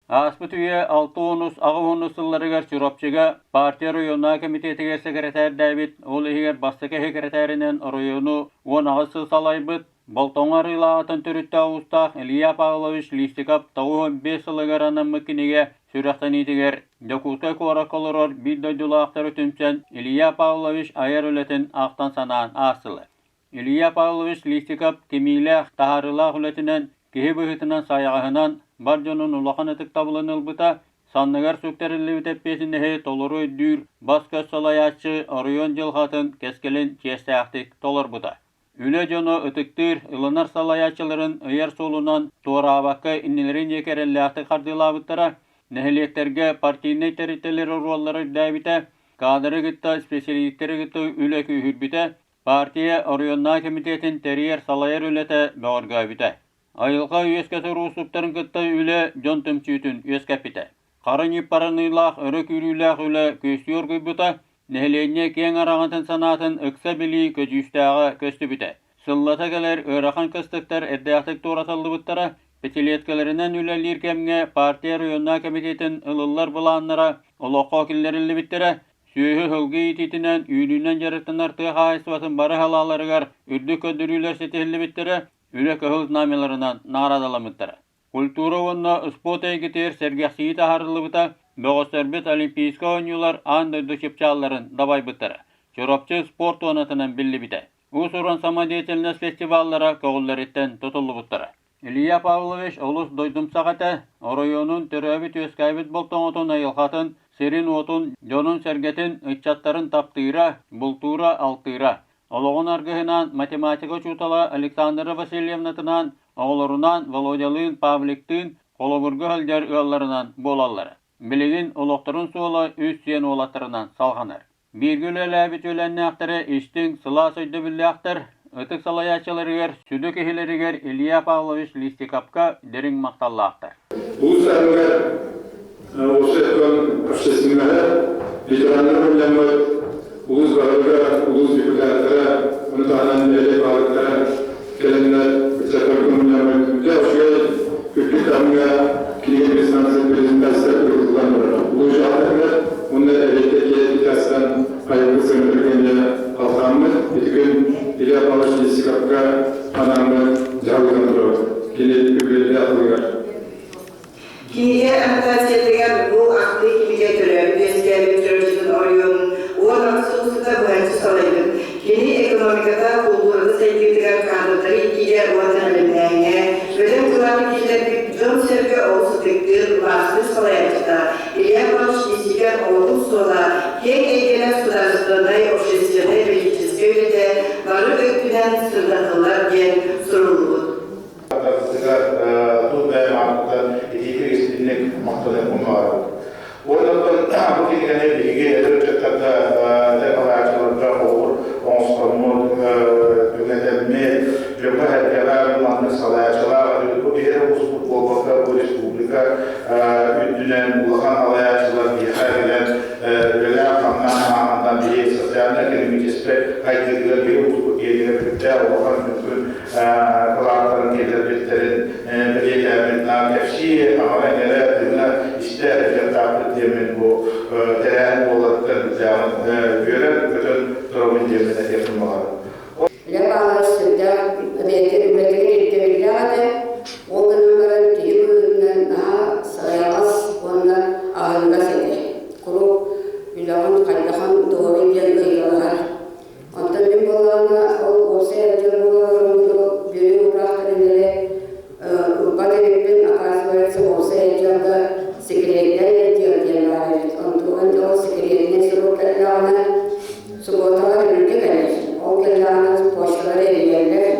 Ааспыт үйэ 60-ус, 80-ус сылларыгар Чурапчыга партия оройуоннааҕы кэмитиэтигэр сэкирэтээрдээбит, ол иһигэр бастакы сэкирэтээринэн оройуону 18 сыл салайбыт, Болтоҥо арыылааҕыттан төрүттээх уустаах Илья Павлович Листиков 95 сылыгар анаммыт кинигэ сүрэхтэниитигэр Дьокуускай куоракка олорор биир дойдулаахтары түмсэн Илья Павлович айар үлэтин ахтан-санаан аастылар. Илья Павлович Листиков кимиилээх, таһаарыылаах үлэтинэн, киһи быһыытынан сайаҕаһынан бар дьонун улахан ытыктабылын ылбыта, санныгар сүктэриллибит эппиэтинэһи толору өйдүүр бас-көс салайааччы оройуон дьылҕатын кэскилин чиэстээхтик толорбута. Үлэ дьоно ытыктыыр, ылынар салайааччыларын ыйар суолунан туораабакка иннилэрин диэки эрэллээхтик хардыылаабыттара, нэһилиэктэргэ партийнай тэрилтэлэр оруоллара үрдээбитэ, каадыры кытта, специалистары кытта үлэ күүһүрбүтэ, Партия оройуоннааҕы кэмитиэтин тэрийэр-салайар үлэтэ бөҕөргөөбүтэ. Айылҕа үөскэтэр уустуктарын кытта үлэ дьон түмсүүтүн үөскэппитэ. Хара ньыппараныылаах өрө күүрүүлээх үлэ күөстүү оргуйбута, нэһилиэнньэ киэҥ араҥатын санаатын ыкса билии көдьүүстээҕэ көстүбүтэ. Сыллата кэлэр ыарахан кыстыктар эрдээхтик туоратыллыбыттара, пятилеткаларынан үлэлиир кэмҥэ партия оройуоннааҕы кэмитиэтин ылыллар былааннара олоххо киллэриллибиттэрэ, Сүөһү-сылгы иитиитинэн, үүнүүнэн дьарыктанар тыа хаһаайыстыбатын бары салааларыгар үрдүк көрдөрүүлэр ситиһиллибиттэрэ, үлэ кыһыл знамяларынан наҕараадаламмыттара. Культура уонна спорт эйгэтигэр сэргэхсийии таһаарыллыбыта, бөҕөстөрбүт Олимпийскай оонньуулар аан дойду чыпчаалларын дабайбыттара. Чурапчы спорт туонатынан биллибитэ. Уус-уран самодеятельность фестиваллара көҕүллэриттэн тутуллубуттара. Илья Павлович олус дойдумсах этэ, оройуонун төрөөбүт-үөскээбит болтоҥотун айылҕатын, сирин-уотун, дьонун-сэргэтин, ыччаттарын таптыыра, бултуура-алтыыра. Олоҕун аргыһынаан математика учуутала Александра Васильевнатынаан, оҕолорунаан Володялыын, Павликтыын холобурга сылдьар ыалларынан буолаллара. Билигин олохторун суола үс сиэн уолаттарынан салҕанар. Бииргэ үлэлээбит үөлэннээхтэрэ истиҥ, сылаас өйдөбүллээхтэр, ытык салайааччыларыгар, сүдү киһилэригэр Илья Павлович Листиковка дириҥ махталлаахтар. Улуус таһымыгар уопсай общественноһа, ветераннар мунньаммыт, улуус баһылыга, улуус депутаттара, ону таһынан нэһилиэк баһылыктара кэлэннэр ыччаттарга мунньаммыт үтэ үчүгэй үрдүк таһымҥа кинигэ презентация ыытыллан турар. Улуус дьаһалтатыгар уонна эбиэккэ киэһэтиттэн айылгы сыҥырык эмиэ халхааммыт ити күн Илья Павлович Лисиковка анааммыт дьаһалыган турабыт. Кини үбүлүөйдээх сылыгар. Кинигэ аннотациятыгар бу ахтыы кинигэ төрөөбүт-үөскээбит Чурапчытын оройуонун 16 сыл устата быһаччы салайбыт. Кини экономиката, култуурата сайдыытыгар кадрдары иитиигэ уонна бэлэмнээһиҥҥэ бөдөҥ кылааты киллэрбит дьон-сэргэ олус ытыктыыр, убаастыыр салайааччыта Илья Павлович Лисиков олоҕун суола киэҥ эйгэлээх судаарыстыбаннай, общественнай, политическай үлэтэ бары өттүнэн сырдатыллар диэн суруллубут. Тардыгар тус бэйэм ааппыттан итиитик истинник махтаныахпын баҕарабын. Уонна бу кинигэни биһиги эдэр ыччаттарга эдэр салайааччыларга холобур оҥостоммут, түҥэтэммит, дьоҥҥо-сэргэҕэ маннык салайааччылаах бу биһиги улууспут буолбакка, бу республика үрдүнэн улахан салайааччылар биһиэхэ кэлэн үлэлээн-хамнаан ааһаннар биһиги социально-экономическай сайдыытыгар биһиги улууспут киэнигэр сүрдээх улахан үтүкүн кылааттарын киллэрбиттэрин бэлиэтээбит кэпсии аҕара-иҥэрэ тыына истэ сылдьыахтаахпыт диэммин бу тэрээһин буоларыттан сүрдээҕин үөрэн-көтөн турабын диэммин этиэхпин баҕарабын. Үлэ баалара сүрдээх бэйэтэ үлэтигэр ирдэбиллээх этэ. Ол гынан баран киһи быһыытынан наһаа сайаҕас уонна аһыныгас этэ. Куруук үлэҕин хайдахан туһугун диэн ыйыталаһар. Онтон мин буоллаҕына ол уопсай отдел буоларым бүөрү уураах тэрилэрэ ылбат эбиппин, оказывается, уопсай отделга секретнэй отдел диэн баар эбит. Онтугун ол секретнэй сурук кэллэҕинэ субуотаҕа өрүлгэ кэлэр. Ол кэллэҕинэ почталар эрийэллэр.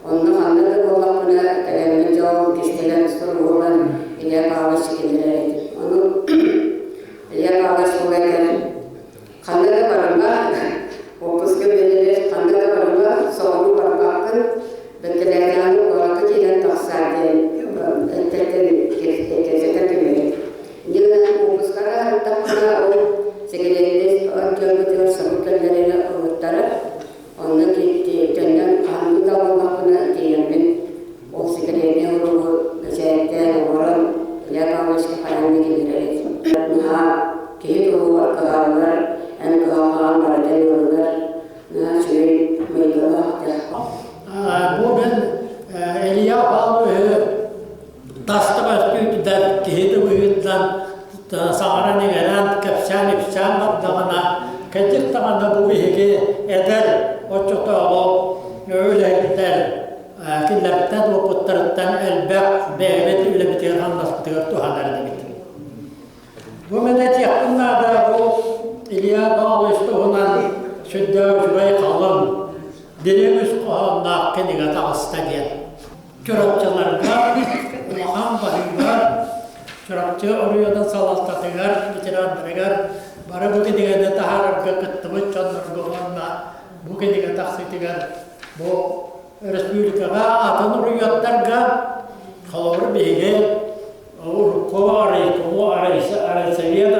Онно ханна да буоллахпына кэлэммин дьэ ол кистэлэҥ суругунан Илья Павлович киллэрэр этим. Ону Илья Павлович ол этэр Ханна да барыма, уоппуска биэрэллэр, ханна да барыма, соҕуруу барбаккын, бэттэлээтэҕинэ куоракка киирэн тахсаар диэн эттэттэн кэпсэтэр түмэри. Инньэ гынан уоппускаҕа сырыттахпына ол сигаретнай отделбытыгар сорук кэллэрэрэ ылбыттара. Онно төннөн хаһан да буоллахпына тиийэммин ол сигаретнай уруогу бэчээттээн оҥорон Илья Павловичка Хайаан да киллэрэр этим. Наһаа киһи туһугар кыһаллар, эн кыһалҕаҕын барытын ылынар, наһаа үчүгэй майгылаах да. Бу мен Илья Павловиһы тастабас киһи да быһыытынан саҥаран-иҥэрэн, кэпсээн-ипсээн бардаҕына, кэлдьик даҕаны бу биһиги эдэр оччотооҕу үлэһиттэр кинилэртэн уопуттарыттан элбэх бэйэбит үлэбитигэр-хамнаспытыгар туһанар этибит. Бу мин этиэхпин наада, бу Илья Павлович туһунан сүрдээх үчүгэй халыҥ, дириҥ үс хоһоонноох кинигэ таҕыста диэн. Чурапчыларга улахан баһыыба Чурапчы оройуонун салалтатыгар, ветераннарыгар бары бу кинигэни таһаарарга кыттыбыт дьоннорго уонна бу кинигэ тахсыытыгар бу республикаҕа атын оройуоттарга холобур биһиги урукку райкому райсовет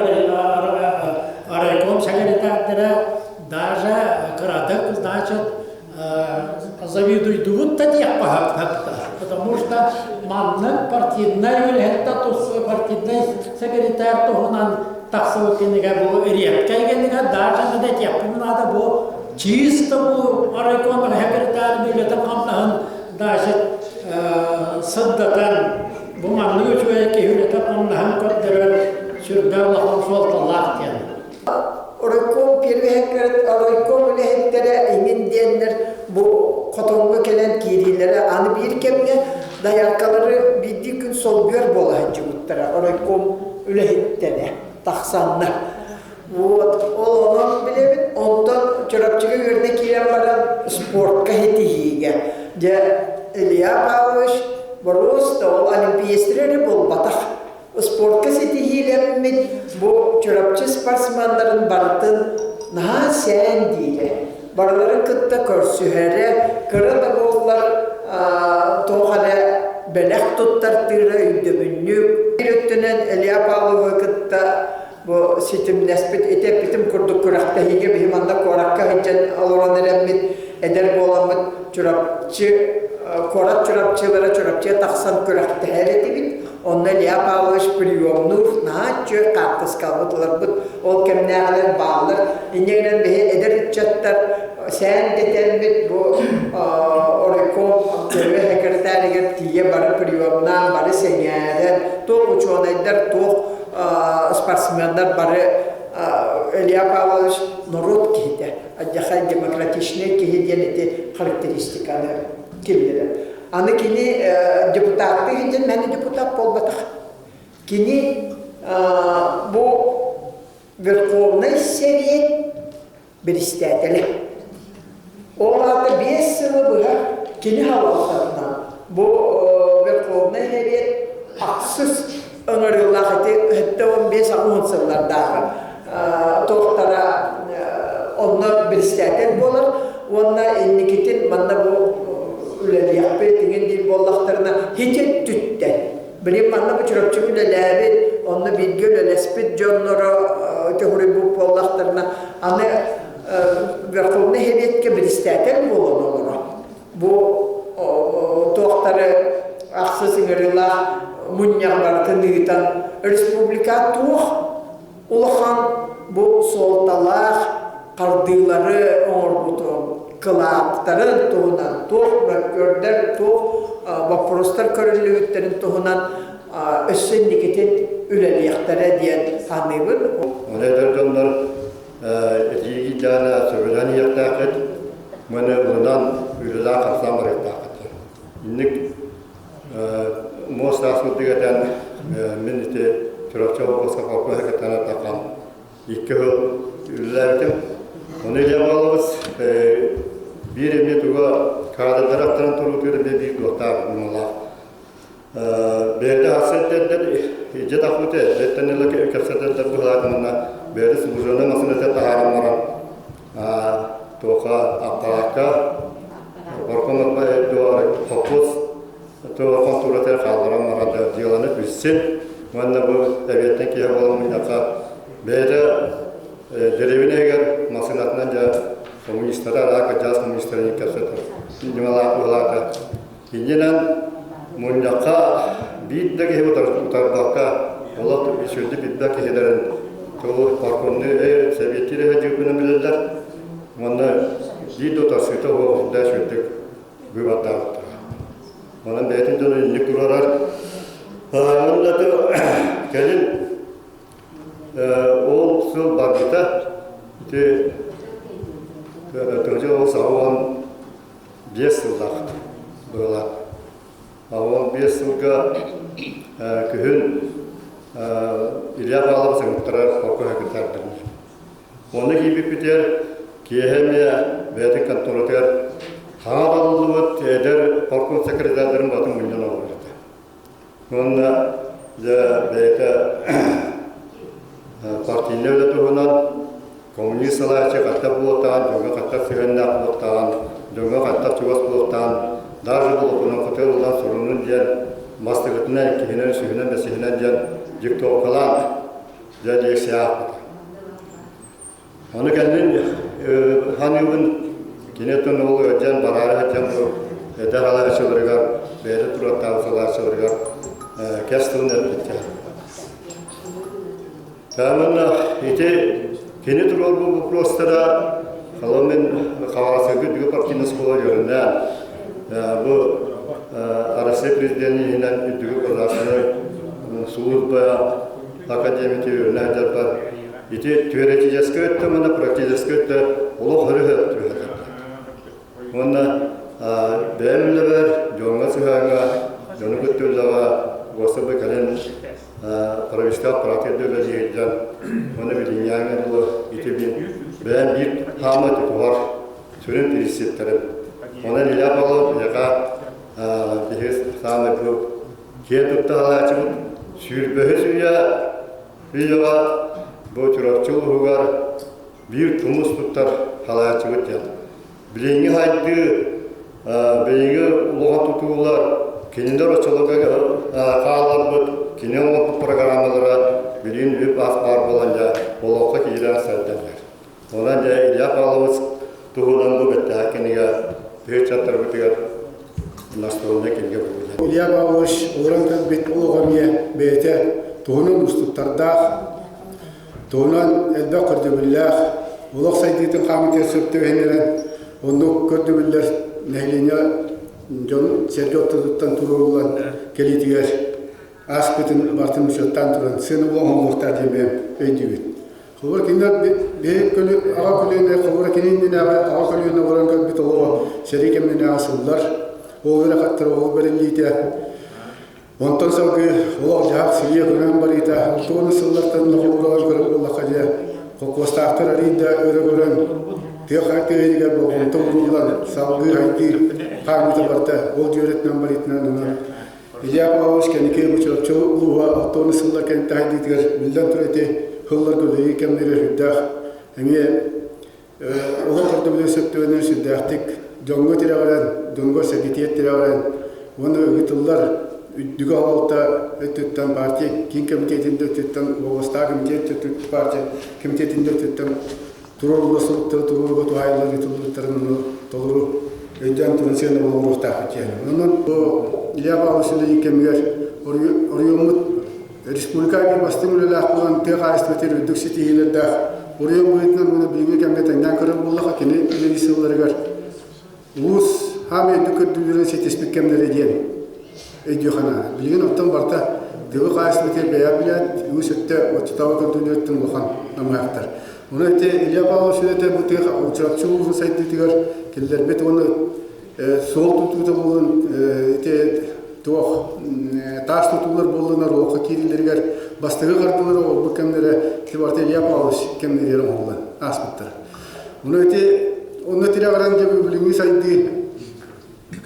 райком секретардара даже кыратык значит завидуйдубут да диэххэ потому что маннык партийнай үлэһиттэ тус партийнай секретарь туһунан тахсыбыт кинигэ бу редкай кинигэ даже да этиэхпин наада бу чисто бу райком секретарь үлэтин хамнаһын даже сырдатан бу маннык үчүгэй киһи үлэтин хамнаһын көрдөрөр сүрдээх улахан суолталаах диэн. Райком первый райком үлэһиттэрэ иҥин диэннэр бу хотоҥҥо кэлэн киириилэрэ аны биир кэмҥэ дояркалары биирдии күн солбуйар буола сылдьыбыттара райком үлэһиттэрэ тахсаннар. Вот, ол онон билэбин. Онтон Чурапчыга үөрэнэ киирэн баран спортка ситиһиигэ. Дьэ, Илья Павлович боруоста ол олимпиецтэр эрэ буолбатах. Спортка ситиһиилэммит бу Чурапчы спортсменнарын барытын наһаа сээн диирэ. Барыларын кытта көрсүһэрэ, кыра да буоллар туох эрэ бэлэх туттартыыра өйдөбүнньүк. Биир өттүнэн Илья Павловы кытта бу ситимнэспит ити эппитим курдук күрэхтэһиигэ биһи манна куоракка сылдьан олорон эрэммит эдэр буоламмыт Чурапчы куорат Чурапчылара Чурапчыга тахсан күрэхтэһэр этибит. Онно Илья Павлович приемнуур наһаа үчүгэй хаартыскалабыт ыларбыт ол кэмнээҕилэр бааллар. Инньэ гынан биһи эдэр ыччаттар сээн дэтэммит бу оройком көрүө секретарыгар тиийэ бары приемнаан бары сэҥээрэн туох учуонайдар туох спортсменнар бары Илья Павлович норуот киһитэ, адьахай демократичный киһи диэн ити характеристиканы киллэрэр. Аны кини депутаттыы сылдьан мээнэ депутат буолбатах. Кини бу Верховнай Сэбиэт биристээтэлэ. Ол аата 5 сылы быһа кини халалтатынан бу Верховнай Сэбиэт ахсыс ыҥырыылаах ити 75-60 сыллардааҕы туохтара онно биристээтэл буолар уонна инникитин манна бу үлэлиэхпит иҥин диир буоллахтарына хити түттэн Билим манна бу Чурапчы үлэлээбит, онно бииргэ үлэлэспит дьонноро төхүрүйбүт буоллахтарына, аны Верховный Сэбиэткэ биристээтэл буолан олорор. Бу туохтары ахсыс ыҥырыылаах мунньах барытын ыытан, республика туох улахан бу суолталаах хардыылары оҥорбутун, кылааттарын туһунан, туох мөккүөрдэр, туох боппуруостар көрүллүбүттэрин туһунан өссө инникитин үлэлиэхтэрэ диэн саныыбын. Оны эдэр дьоннор этииги дьаана сөбүлээн иһиэхтээххит, маны ылынан үлэлээх хамсаан барыахтааххыт. Инник муос ааспытык этэн мин ити Чурапчы обласка колхоз кытта таххан икки сыл үлэлээбитим. Ону илиэм аҕалабыс биир эмиэ туга кадрдары аттаран туруутугар эмиэ биир дуохтаах бумалаах. Бэйэтэ ахсыттэрдэр ижэ тахпыт эрдэттэн ыла кэпсэтэрдэр быһаатымына бэйэтэ служебнай массыыната таһааран баран туоха аппараакка Оркоморго холкуос хонтуоратыгар хаалларан баран дьыаланы билсин уонна бу эбиэттэн киһи буолан мунньахха бэйэтэ дэриэбинэ иһигэр массыынатынан дьэ коммунистары араас кырдьаҕас коммунистары кэпсэтэр ньымалаах быһылаата. Иннинэн мунньахха биир да киһи утарбакка. олох үчүгэйдик билбэт киһилэрин тыл паркомнай сэбиэттиир эһэ билэллэр. Уонна биир да утарсыыта суох да үчүгэйдик быыбардаабыттара. Онон бэйэтин дьону инник туруорар. Уонна кэлин ол сыл барбыта ити тыһыынча ол 85 сыллаах быһыылаах. 85 сылга күһүн Илья Павлович ыҥыттарар холкуо секретарь Онно киирбиппитигэр киэһэ эмиэ бэйэтин конторатыгар хаҥа талыллыбыт эдэр парком секретардарын батын мунньан олорбут этэ. Уонна дьэ бэйэтэ партийнай үлэ туһунан коммунист салайааччы хаттах буолуохтааҕын, дьоҥҥо хаттах сыһыаннаах буолуохтааҕын, дьоҥҥо хаттах чугас буолуохтааҕын даже болокунан хотел ылан суруннун диэн бастакытынан, иккиһинэн, үсүһүнэн, бэсиһинэн диэн диктовкалаан дьэ лекция аахпыта. Ону кэннин ханыыбын киниттэн ол ыалдьан бараары сылдьан бу эдэр алааччыларыгар бэйэтэ туруоттаабыт салааччыларыгар кэс тылын эппиттэр. Тааманна ити кини туруорбут боппуруостара Коломин Хаҕарасыгы Дүгэ партийнай школа үөрэнээн бу Россия президенин иһинэн үрдүгү государственнай служба академията үөрэнэ сылдьарбар Ити теоретическай өттө уонна практическай өттө олох өрүһэ түбэһэллэр. Уонна бэйэм үлэбэр, дьоҥҥо сыһыаҥҥа, дьону кытта үлэҕэ уостарба кэлин правительство аппарата үлэлиир дьон уонна билиҥҥээҥҥэ дылы ити бэйэм биир хаамыы тутуһар сүрүн принциптэрим. Онон Илья Павлов биһиэхэ биһиги саамай бу киэн тутта халааччыбыт сүүрбэһис үйэ Үйэҕэ бу Чурапчы улууһугар биир тумус туттар халааччыбыт диэн. Билиҥҥи сайдыы, билиҥҥи улахан тутуулар, кинилэр оччолорго хаалларбыт, кини оҥорбут программалара билигин үп-ас баар буолан дьэ олоххо киирэн сайдан иһэр. Онон дьэ Илья Павлович туһунан бу бэттээхэй кинигэ тыһыынчаттарбытыгар настуруоннай кинигэ буолуо. Илья Павлович олорон кэлбит олоҕо эмиэ бэйэтэ туһунан уустуктардаах, туһунан элбэх көрдөбүллээх, олох сайдыытын хаамыытыгар сөп түбэһиннэрэн оннук көрдөбүллэр нэһилиэнньэ дьон сэргэ ортотуттан туруоруллан кэлиитигэр ааспытын барытын учуоттаан туран сыана оҥоһуллуохтаах диэн бэйэм өйдүүбүн. Холобур, кинилэр биһи көлү аҕа көлүөнэ, холобура кини иннинээҕи аҕа көлүөнэ олорон көрбүт олоҕо сэрии кэмнэнээҕи сыллар, ол ыарахаттар ол бэриллиитэ, онтон салгыы олох-дьаһах сирийэ көрөн барыыта, 60 сыллартан холобуралар көрөр буоллахха дьэ, холкуостаахтар арыый да өрө көрөн, тыа тыа иһигэр болҕомто ууруллан, салгыы хайдыы хаамыыта барда, ол дьүөрэтинэн барыытынан онон Илья Павлович кэнники бу Чурапчы улууһа 60 сыллар кэнниттэн хайдыытыгар биллэн турар ити сылларга үлэлиир кэмнэрэ сүрдээх эмиэ олох көрдөбүлүн сөптөөнөр сүрдээхтик дьоҥҥо тирэҕирэн, дьоҥҥо сэргитиэт тирэҕирэн уонна ыытыллар үрдүгү аҕалта өттүттэн партия киин комитетин да өттүттэн уобаластаах комитет партия комитетин да өттүттэн туруорууга соруктары туруорууга туһаайыллан ыытыллыбыттарын ону толору өйдөөн туран сыанабыл оҥоруохтаахпыт диэн. Онон бу Илья Павлович үлэлиир кэмигэр оройуоммут республика биир бастыҥ үлэлээх буолан тыа хаһаайыстыбатыгар үрдүк ситиһиилэрдээх оройуон быһыытынан уонна билиҥҥи кэмҥэ тэҥнээн көрөр буоллахха кини үлэлиир сылларыгар Улуус хаамай үрдүк көрдөрүүлэрин ситиспит кэмнэрэ диэн өйдүөххэ наада. Билигин оттон барыта тыа хаһаайыстыбатыгар бэйэ билээт, үгүс өттө оччотооҕу көрдөрүүлэриттэн улахан намыһахтар. Онон ити Илья Павлович үлэтэ бу тыа Чурапчы улууһун сайдыытыгар киллэрбит уонна суол тутуута буолан ити туох таас тутуулар буоллунар олоххо киириллэригэр бастакы хардыылары оҥорбут кэмнэрэ ити барыта Илья Павлович кэмнэригэр оҥоһуллан ааспыттара. Ону ити онно тирэҕирэн дьэ билиҥҥи сайдыы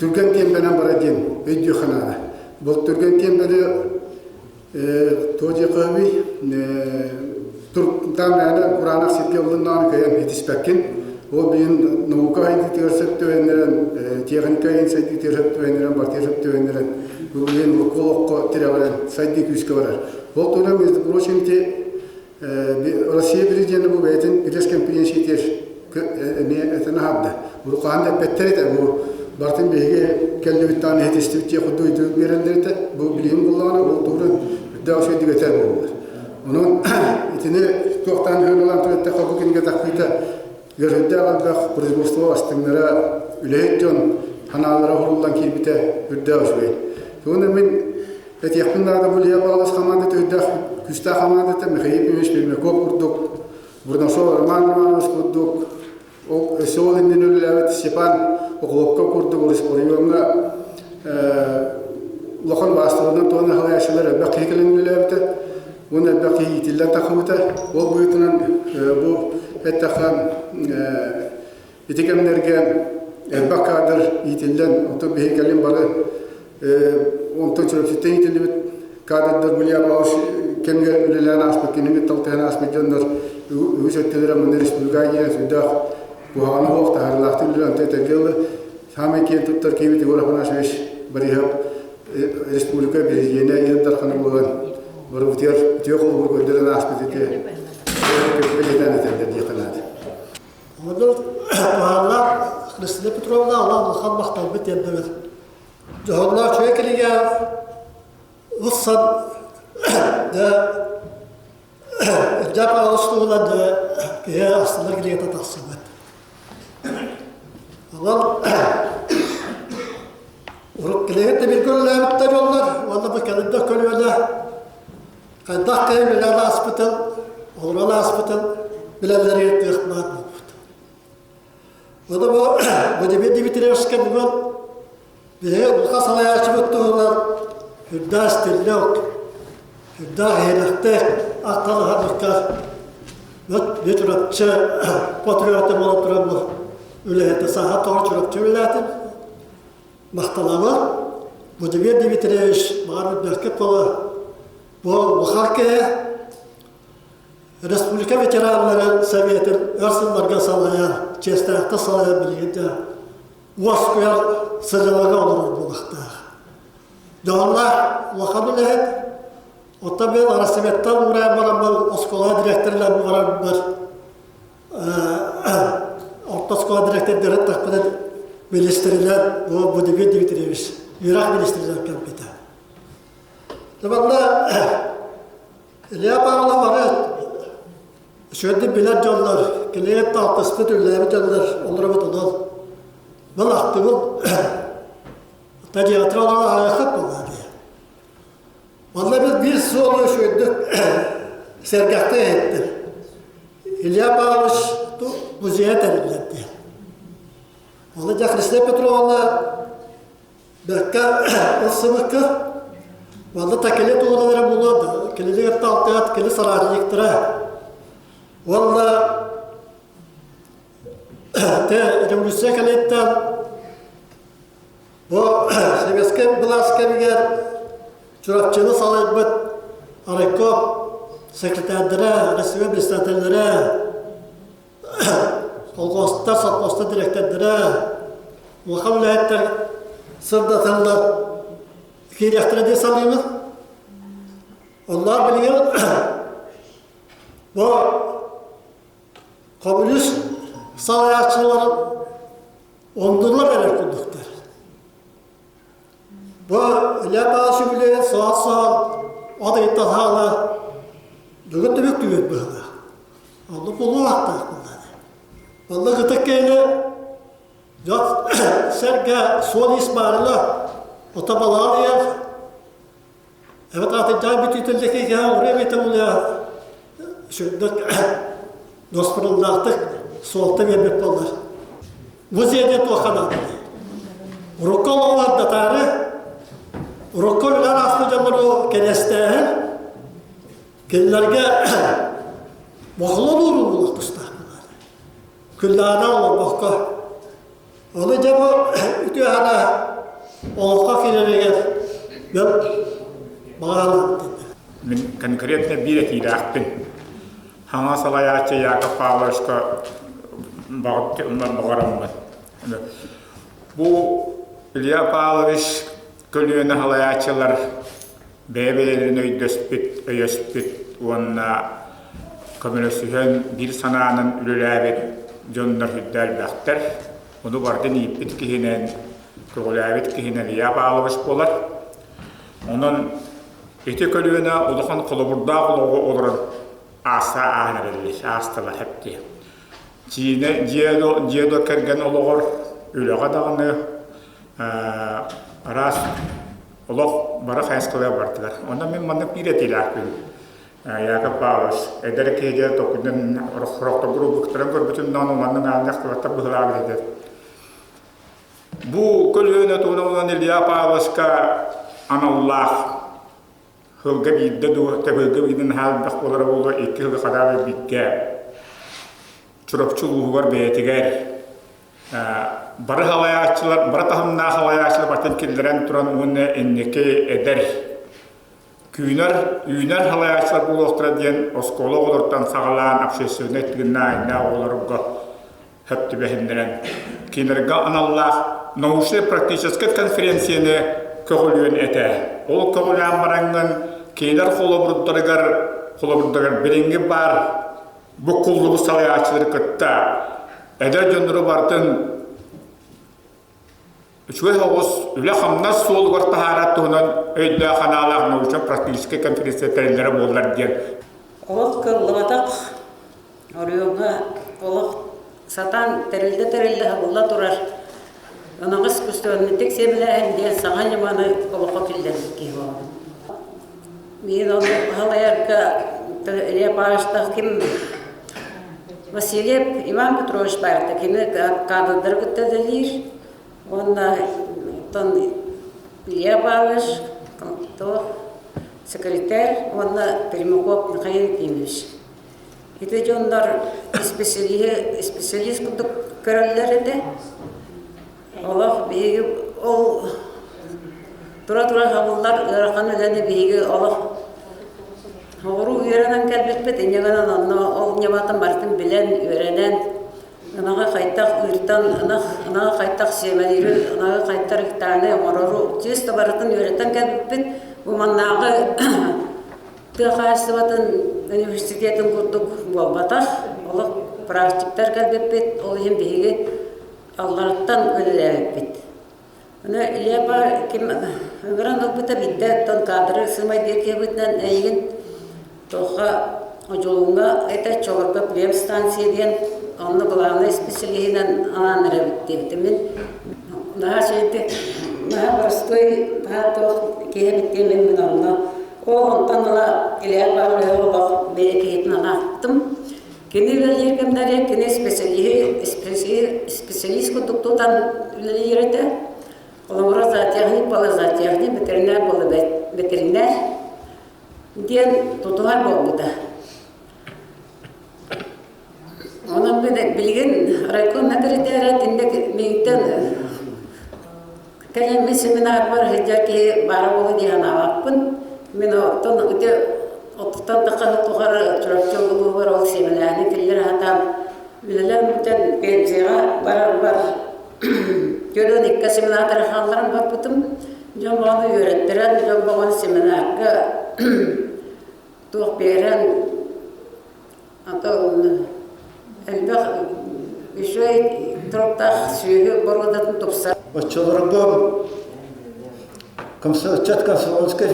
түргэн тиэмпэнэн барар диэн өйдүөххэ наада. Бу түргэн тиэмпэни туох диэххэ тур таамнаана кураанах сиргэ ыллыннаҕына кыайан итиспэккин. Ол билин наука сайдыытыгар сөп түбэһиннэрэн, техника сайдыытыгар сөп түбэһиннэрэн, партия сөп түбэһиннэрэн, бу билин олоххо тирэҕирэн сайдыы күүскэ барар. Ол туһунан, между прочим, ити Россия президенэ бу бэйэтин пресс-конференциятыгар эмиэ этэн аһарда. Урукаан да эппэттэр этэ, бу барытын биһиги кэллибит даҕаны иһитистибит диэх курдук ыйытыы биэрэллэр этэ. Бу билигин буоллаҕына ол туһунан үрдээх үчүгэйдик этэр буоллар. Онон итини туохтаан үһүн ылан туреттэххэ бу кинигэ тахсыыта үөрүйдээх элбэх производство бастыҥнара үлэһит дьон санаалара уһуллан киирбитэ үрдээх үчүгэй. Уонна мин этиэхпин наада бу Илья Павлович хамаандата үрдээх күүстээх хамаандата Михаил Ильич Пермяков курдук, Бурнашов Роман Романович курдук, ол өссө ол иннинэ үлэлээбит Степан Охлопков курдук оройуоҥҥа улахан баастарынан туһана халайааччылар элбэх киһи кэлэн үлэлээбитэ уонна элбэх киһи иитиллэн тахсыбыта. Ол быһыытынан бу эттэххэ ити кэмнэргэ элбэх кадр иитиллэн, оттон биһиги кэлин бары онтон Чурапчыттан иитиллибит кадрдар Гулья Павлович кэмигэр үлэлээн ааспыт, кинини талтыһан ааспыт дьоннор үгүс өттүлэрэ манна республикаҕа киирэн сүрдээх куһаҕана суох таһаарыылаахтык үлэлээн онтон этэргэ дылы саамай киэн туттар киһибит Егор Афанасьевич Борисов республика президенэ Ил Дархана буолан барыбытыгар үтүө холобур көрдөрөн ааспыт ити бэлиэтээн этэллэр диэххэ наада. Онон туһааннаах Христина Петровна Аллах улахан махталбыт тиэрдэбит. Дьоһуннаах үчүгэй кинигэ ылсан да Илья Павлович туһунан да киһи астынар кинигэтэ тахсыбыт. Онон урут килиһит да бииргэ үлэлээбиттэр буоллар уонна бу кэлин да көлүөнэ хайдах киһи үлэлээн ааспытын, олорон ааспытын билэллэригэр кыах баар буолбут. Ону бу Владимир Дмитриевскай бүгүн биһиги улахан салайааччыбыт туһунан үрдээх стиллээх, үрдээх иһирэхтээх атталаһарбыкка бөт Чурапчы патриота буолан туран бу үлэһитэ саха тоҕо Чурапчы үлэлээтим. Махтанабын. Владимир Дмитриевич баар үрдэхкэ буола бу улахан киһи Республика ветераннарын Советын өр сылларга салайар, чиэстээхтик салайар билигин да уоскуйар сыдьалага олорор буолуохтаах. Дьоһуннаах улахан үлэһит, оттон мен Рассветтан уурайан бараммын оскуола директорынан барарбар орто оскуола директордарын тахпынан министринэн бу Владимир Дмитриевич үөрэх министринэн кэлбитэ. Манна Илья Павлов ары үчүгэйдик билэр дьоннор, кинигэ алтыспыт, үлэлээбит дьоннор олоробут онон был ахтыбыл педиатр олорон ааһыаххыт буоллаа дии. Онно біз биир суолу үчүгэйдик сэргэхтик иһиттим. Илья Павлович музейа тэриллэр диэн. Оны дьэ Христина Петровна Бэркэ ылсыбыкка манна такеле туолалара буолуо кинилэр талтыат кини соратниктара уонна те революция кэлиттэн бу советскай былаас кэмигэр Чурапчыны салайбыт райком секретардара, Россия председателлэрэ Колхозтар, совхозтар дириэктэрдэрэ, улахан үлэһиттэр сырдаталлар, киириэхтэрэ дии саныыбын. Онноор билигин бу коммунист салайааччыларын ондулар эрэр курдуктар. Бу Илья Павлович үбүлүөйүн соһон-соһон от ыйыттан хаала бүгүн түбүк түбүк быһыылаах. Онно буолуохтаах буоллаҕа. Онно ытык киһини дьон сэргэ суол-иис баарына ото балаҕан ыйар эбэт атырдьаҕа бүтүүтэллэки киһи уруй эбитэ буолуо сүрдүк дуоспуруннаахтык суолта биэрбит буоллар. Музейга туохха наадалый? Урукку олоҕу ардатаары, урукку үлэлэр ааспыт дьоннору кэриэстээһин, кинилэргэ бохлон ууруу буолуох тустаах буолар. Күллэҕинэ олорбокко. Ону дьэ бу үтүө санаа олоххо киирэригэр мен баҕалаах Мин конкретно биир этиилээхпин. Хаҥа салайааччы Яков Павловичка баҕараммын. Бу Илья Павлович көлүөнэ салайааччылар бэйэ-бэйэлэрин өйдөспүт, өйөспүт уонна көмөлөсүһэн биир санаанан үлэлээбит дьоннор үрдэ элбэхтэр. Ону барытын ииппит киһинэн, көҕүлээбит киһинэн Илья Павлович буолар. Онон Ити көлүөнэ улахан холобурдаах олоҕу олорон ааста ааһан эрэллэр, аастылар хэптиэ. Дьиэ, дьиэ да кэргэн олоҕор үлэҕэ даҕаны араас олох бары хайысхалар бардылар. Онон мин маннык биир этиилээхпин. Яков Павлович, эдэр киһи токунан орохторгур убуктарын көрбүтүм даҕаны маннык аанньах кылаттар быһылаабыт этэ. Бу көлүөнэ туһунан Илья Павловичка аналлаах сылга биирдэ дуу, төбөлгө биирдэ наһаа элбэх буолара буолуо, икки сылга хадаа бииргэ Чурапчы улууһугар бэйэтигэр бары халайааччылар, бары таһымнаах халайааччылар бартан киллэрэн туран уонна инники эдэр күүнэр, үүнэр халайааччылар буолуохтара диэн оскуола оҕолоруттан саҕалаан общественнай тыыннаах оҕолорго сөп түбэһиннэрэн кинилэргэ аналлаах научнай-практическай конференцияны көҕүлүөн этэ. Ол көҕүлээн бараҥҥын кинилэр холобурдарыгар холобурдарыгар билиҥҥи баар буккуллубут салайааччылары кытта эдэр дьоннору барытын үчүгэй соҕус үлэ-хамнас суолугар таһаарар туһунан өйдөөх-санаалаах научно-практическай конференция тэриллэрэ буоллар диэн. Олох кыллыбатах оройуоҥҥа олох сатаан тэриллэ-тэриллэ сабылла турар аныгыс искусственнайдык сиэмэлээһин диэн саҥа ньыманы олоххо киллэрбит киһи буолабын. Миигин ону салайарга Илья Павловичтаах ким Васильев Иван Петрович баарта кини кадрдары кытта үлэлиир уонна оттон Илья Павлович туох секретарь уонна Пермяков Михаил Ефимович. Ити дьоннор исписэлииһи исписэлиис курдук көрөллөр этэ. Олох биһиги ол тура-тура хабыллар ыарахан үлэни биһиги олох оҕуруу үөрэнэн кэлбиппит, инньэ гынан онно ол ньыматын барытын билэн, үөрэнэн, ынаҕы хайдах ыыртан, ынах ынаҕы хайдах сиэмэлиири, ынаҕы хайдах ректальнай оҥорору чисто барытын үөрэтэн кэлбиппит. Бу маннааҕы тыа хаһаайыстыбатын университетын курдук буолбатах, олох практиктар кэлбиппит, ол иһин биһиги аллараттан үлэлээбиппит. Аны Лепа ким ыҥыран ылбыта биирдэ оттон кадры сымайдыыр киһибитинэн эйигин туохха Одьулууҥҥа этэ Чолорго племстанция диэн онно главнай специалиһинэн анаан эрэбит диэбитим. Мин наһаа үчүгэйдик наһаа боростуой наһаа туох киһи эбит диэн мин онно ол онтон ыла Илья Павлович олох бэйэ киһитин анааттым. Кини үлэлиир кэмнэрэ кини специалиһи специалист курдук тутан үлэлиир этэ. Холобура, зоотехник буола зоотехник, ветеринар буола ветеринар диэн тутуһар буолбута. Онон билигин райком секретаря итинник миигиттэн Кэлин мин семинарбар сылдьар киһи баара буолуо дии санаабаппын. Мин оттон ити оттон тахханы тухары Чурапчы улууһугар ол сиэмэлээһини киллэрэ сатаан үлэлээн бүтэн пенсияҕа барарбар көрөн икки семинардары хаалларан барбытым. Дьон бөҕөнү үөрэттэрэн, дьон бөҕөнү семинарга туох биэрэн Ата элбэх үчүгэй туруктаах сүөһү боруодатын тупсар. Оччолорго ыччат комсомольскай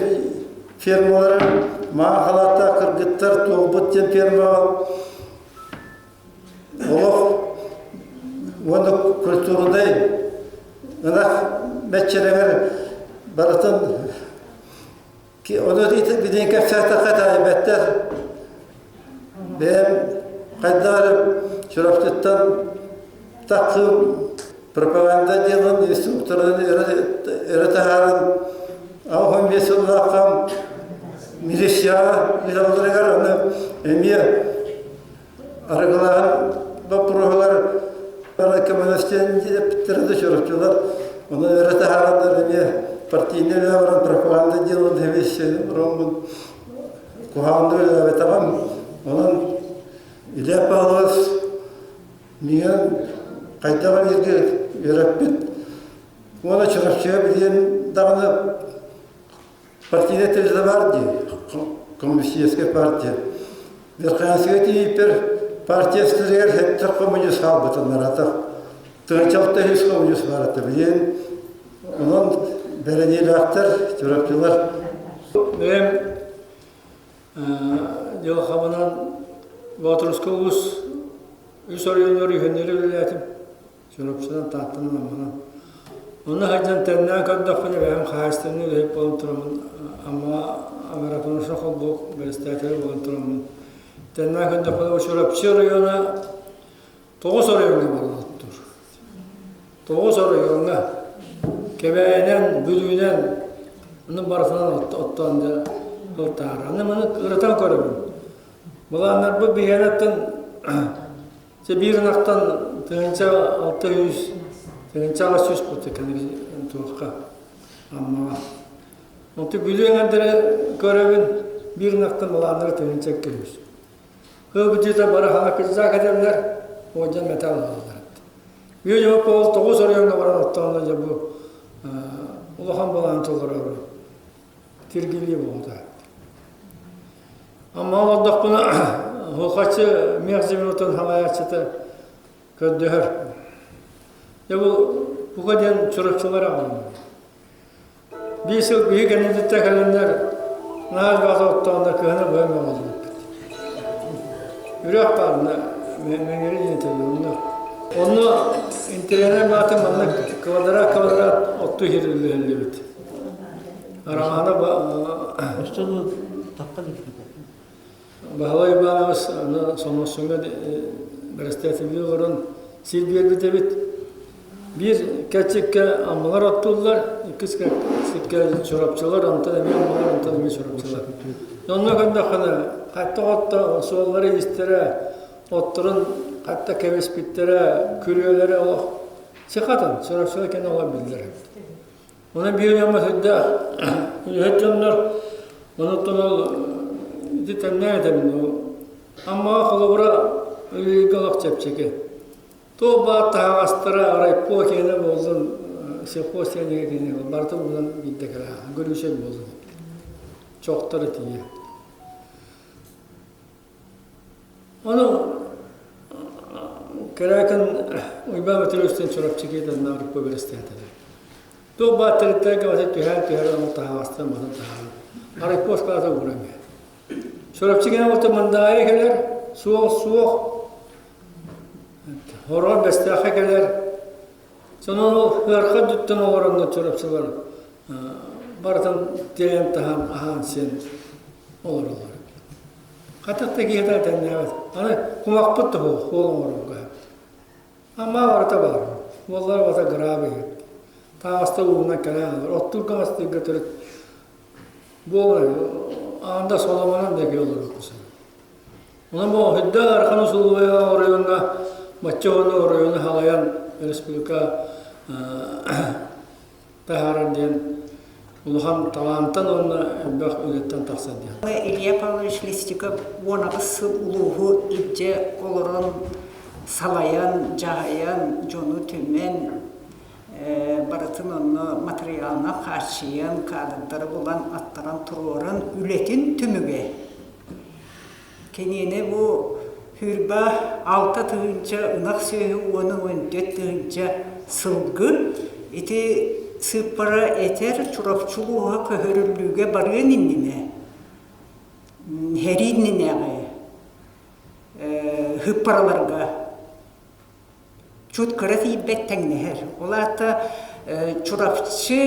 фермалара маа халааттаах кыргыттар туолбут диэн фермаҕа олох уонна культурнай ынах мэччирэҥэр барытын Ону билигин кэпсээтэххэ таайбаттар. Бэйэм хайдах эрэ Чурапчыттан тахсым пропаганда делан инструкторын өрө таһааран 85 сыллаахха милицияҕа ыыталларыгар аны эмиэ арыгылааһын боппуруоһугар көмөлөстүөн эппиттэрэ да чурапчылар ону өрө таһаараннар эмиэ партийнай үлэ баран пропаганда делан сэбиэссэйин ороммун куһаҕаннык үлэлээбэтэҕим онон Илья Павлович миигин хайдах бииргэ үөрэппит уонна Чурапчыга билигин даҕаны Партийнай тэрилтэ баар дии, коммунистическай партия. Верхоянскайга тиийбиппэр партия сиригэр сэттэх коммунист хаалбытын атах тыһыынча үс коммунист баар этэ. Билигин онон бэрэниилээхтэр, чурапчылар. Бэйэм дьылҕабынан Боотурускай улуус үс оройуонугар үһүннэри үлэлээтим. Чурапчынан, Тааттанан, Амманан. Онно сылдьан тэннээн көрдөхпүнэ бэйэм хаһаайыстыбаннай үлэһит буолан тураммын Амма агропромышленнай холбоһук бэрэстээтэлэ буолан тураммын тэннээн көрдөхпүнэ Чурапчы оройуона Тоҕус оройуоҥҥа барылаттыр. Тоҕус оройуоҥҥа Кэбээйинэн, Бүлүүнэн ону барытынан оттоон дьэ ылтаара. Аны маны ырытан көрөбүн. Былааннарбыт биһиэнэттэн дьэ биир ынахтан 1600, 1800 куту туохха Аммаҕа. Онту Бүлүү эҥэрдэрэ көрөбүн биир ынахтан былааннара 1200. Кыылбыдьыта бары ханакырдьаак этэллэр, уолдьан металл ылаллар. Үө ол тоҕус оройуоҥҥа баран оттоонно дьэ бу улахан былаан толорору тиргилии буолбута. Амма олордохпуна Хулхаччы мех землотун халайааччыта көрдөһөр. Дьэ бу бука диэн чурапчылар аҕаллар. Биир сыл биһи кэннититтэн кэлэннэр наһаа элбэх оттооннор кыһыны быһа мөҕүллүбүппүт. Үрэх баарына Мэҥири диэн этэллэр онно. Онно интеллигент баата манна квадрат квадрат отту иһириллиһиллибит. Араҥаана Баһылай Иванович аны Соносуҥҥа бэрэстээтэллии олорон сир биэрбит эбит. Биир кэрчиккэ Аммалар оттууллар, иккис кэрчиккэ Чурапчылар, онтон эмиэ Аммалар, онтон эмиэ Чурапчылар. Онно көрдөххүнэ, хатта отто суоллары истэрэ, отторун хатта кэбиспиттэрэ, күрүөлэрэ олох сихатын, Чурапчылар кэнэ олох биллэр эбит. Онон биир дьоҥҥо сүрдээх үлэһит дьоннор, онуттан ол ити тэҥнээн этэбин, Аммаҕа холобура үлэлииргэ олох чэпчэки. Туох баар таһаҕастара райпо киэнэ буоллун, сельхоз киэнэ киэнэ барыта уунан биирдэ кэлээҕин, көрүүсэй буоллун. Чохтор итииэ. Ону Кэрээкин Уйбаан Бөтүрүөстэн Чурапчы киһитэ Арыппа бэрэстээтэлэ. Туох баар тэрилтэлэргэ бата түһээн түһэрэн ол таһаҕастан матын таһааран Арыппа оскуолата ууран иһэр. Чурапчы кэнэ олта Мандаайы кэлэр, суох суох, Хороор Бэстээххэ кэлэр. Сонон ол ыарха үрдүттэн олороннор Чурапчылар барытын тиэйэн таһан аһаан сиэн олороллор. Хатах да киһитэ тэннээбэт. Аны кумахпыт да суох, суол оҥорорго. Амма барыта баар. Уоллар барыта граабы иһит. Тааста уунан кэлэн алар. Оттуурга мастыырга төрүт буолар. Аанда соломонон да киһи олорор кусан. Онон бу үрдэ ыарахан усулуобуйа оройуоҥҥа бачча уонна оройуону халайан республика таһаарар диэн улахан талаантан уонна элбэх үлэттэн тахсар диэн. Илья Павлович Листиков 18 сыл улууһу илдьэ олорон салайан, дьаһайан, дьону түмэн, барытын онно матырыйаалынан хааччыйан, каадырдары булан, аттаран туруоран үлэтин түмүгэ. Кинини бу Хүрба 6 тыһыынча ынах сүөһү уонна 14 тыһыынча сылгы ити сыыппара этэр Чурапчы улууһа көһөрүллүүгэ барыан иннинэ сэрии иннинээҕи сыыппараларга чут кыра тиийбэт тэҥнэһэр. Ол аата Чурапчы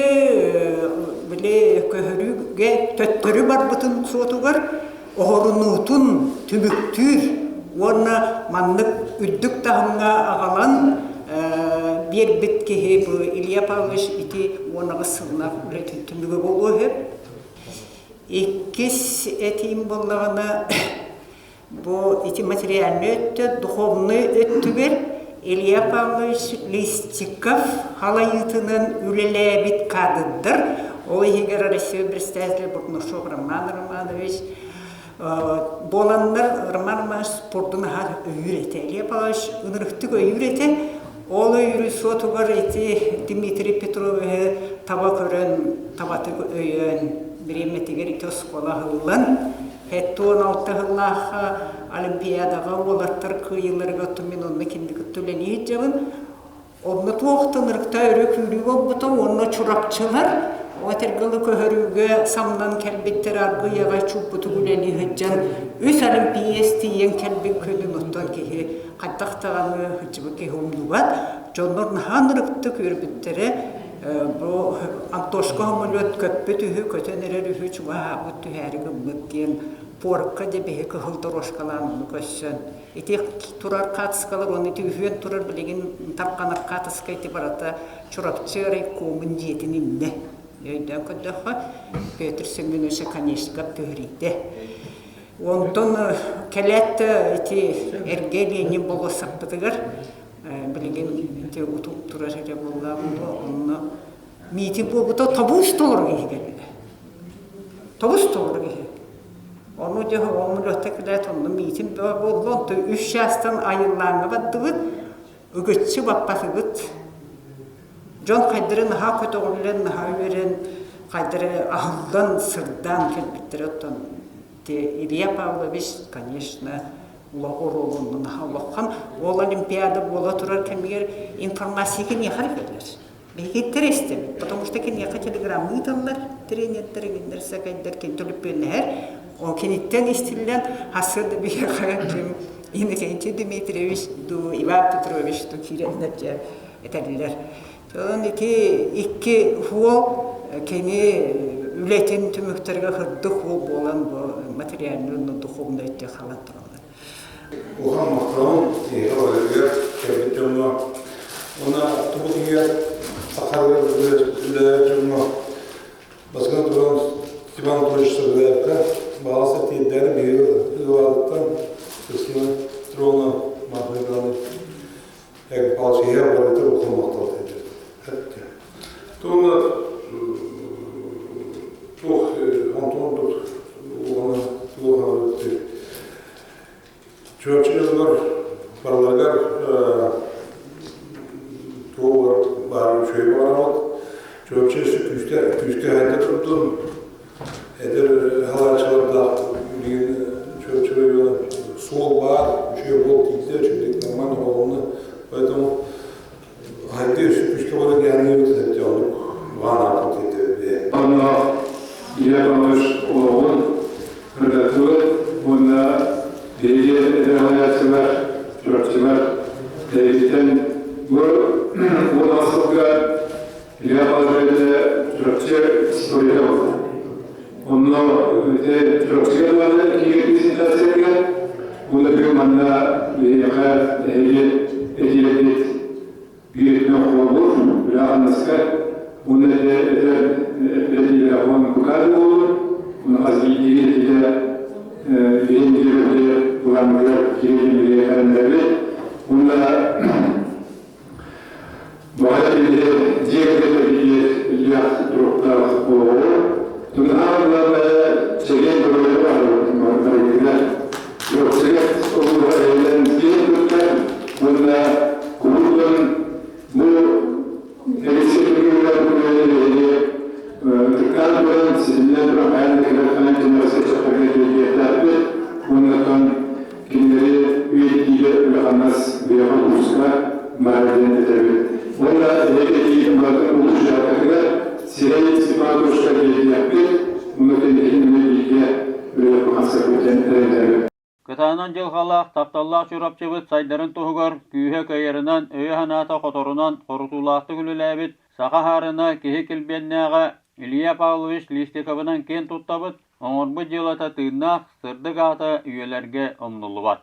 били көһөрүүгэ төттөрү барбытын суотугар оһорунуутун түмүктүүр уонна маннык үрдүк таһымҥа аҕалан биэрбит киһи бу Илья Павлович ити 18 сыллаах үлэтин түмүгэ буолуо үһү. Иккис этиим буоллаҕына Бу ити материальнай өттө, духовнай өттүгэр Илья Павлович Листиков халайыытынан үлэлээбит кадрдар, ол иһигэр Россия председателя Бурнашов Роман Романович, буоланнар Роман Романович спордун аһар өйүүр этэ. Илья Павлович ынырыктык өйүүр этэ. Ол өйүүрү суотугар ити Дмитрий Петровиһы таба көрөн, табатык өйөөн, бириэмэтигэр ити оскуола аһыллан, 76 сыллаахха Олимпиадаҕа уолаттар кыайыыларыгар мин онно кинини кытта үлэлии сылдьабын. Онно туох да ынырыктаа өрө күүрүү буолбута уонна чурапчылар Отергылы көһөрүүгэ самнан кэлбиттэр аргыйаҕа чууппутук үлэлии сылдьан үс олимпиец тиийэн кэлбит күнүн оттон киһи хайдах даҕаны сылдьыбыт киһи умнубат. Дьоннор наһаа ынырыктык үөрбүттэрэ. Бу Антошка самолет көппүт үһү, көтөн эрэр үһү, чугаһаабыт түһээри гыммыт диэн порка дьэ биһи кыһыл дорожкалаан ону көрсөн. Ити турар хаатыскалар уонна ити үһүөн турар билигин тарҕанар хаатыска ити барыта Чурапчы райкомун дьиэтин иннэ. Өйдөөн көрдөххө, Петр Семенович Оконешников түһэрийдэ. Онтон кэлээт ити эргэ Ленин болуоссаппытыгар билигин ити утук турар эрэ буолла онно миитин буолбута тобус толору киһи кэллэ. Тобус толору киһи. Ону дьэ оҥолотто кэлээт онно миитин буолла онтон үс чаастан айыллааҥҥа бардыбыт Ыгыччы баппатыбыт. Дьон хайдары наһаа көтөҕүллэн, наһаа үөрэн, хайдары аһыллан, сырдаан кэлбиттэрэ. Оттон Илья Павлович, конечно, оруолун наһаа улахан. Ол Олимпиада буола турар кэмигэр информация киниэхэ эрэ кэлэр. Биһиги истэбит, потому что киниэхэ телеграмма ыыталлар, тренердэр, иҥиннэр, сакайдар, кини төлөпүөннэһэр. Ол киниттэн истиллэн, хасыа да биһиэхэ ким Иннокентий Дмитриевич ду Иван Петрович ду киирэннэр дьэ этэллэр. Онон ити икки уол кини үлэтин түмүктэригэр сырдык уол буолан бу материальный уонна духовный өттө халан тураллар. Улахан махталым эһиэхэ барыгар кэлбит дьоҥҥо уонна тубут иһигэр сахалар үлэлэр дьоҥҥо бастакы туран Степан Анатольевич Сардаевка баҕаласа тиэрдээри биһиги ыалаатыттан Кристина Петровна Махмедовна Павлович барыта улахан махтал тиэрдэр. Туонна туох Антон тут уонна туох Чурапчы дьонугар барыларыгар туох баар үчүгэй баҕарабыт. Чурапчы өссө күүскэ күүскэ хайда турдун. Эдэр халааччылардаах билигин Чурапчы района суол баар, үчүгэй буол тиийдэ, үчүгэйдик нормально оҥоһулунна. Поэтому хайдыы өссө күүскэ баран иһэн оннук баҕа тиийдэ. Онно Илья Иванович олоҕун ырытатыбыт уонна биһиги эдэр салайааччылар, Чурапчылар бэйэбититтэн бу 16 сылга Илья Павлович Чурапчы историята буолла. Онно ити Чурапчыга даҕаны киирэр презентациятыгар уонна бүгүн манна биһиэхэ эһиги этиилэргит бииртэн холобур үлэ-хамнаска уонна этэр этиилэрэ уон букаады буолур уонна хас биирдии этиитэ биһин бииргэ былааныгар киирин биһиэхэ эрэннэрэбит уонна баҕа киһи дьиэ кэргэн иллээх туруктаах буолуо тунаһаан чэгиэн доруобуйа барытыгар Чурапчыга улууһа эһэлэн киэн туттар уонна куруутун бу Алексей Григорьевич ытыктаан туран, ситимнээн туран хайаан да кэлэр хайаан кэнэҕэски ыччаттарга тиэрдиэхтээхпит уонна оттон кинилэри үйэтитиигэ үлэ-хамнас бэйэҕэ улууска баар диэн этэбит. Уонна эһиги этиигин барытын улуус дьаһалтатыгар Сирэй Степановичка тиэрдиэхпит уонна кэнникин эмиэ бииргэ Кытаанах дьылҕалаах, тапталлаах Чурапчыбыт сайдарын туһугар күүһэ кыайарынан, өйө-санаата хоторунан хорутуулаахтык үлэлээбит саха аһаарына киһи килбиэннээҕэ Илья Павлович Листиковынан киэн туттабыт, оҥорбут дьыалата тыыннаах, сырдык аата үйэлэргэ умнуллубат.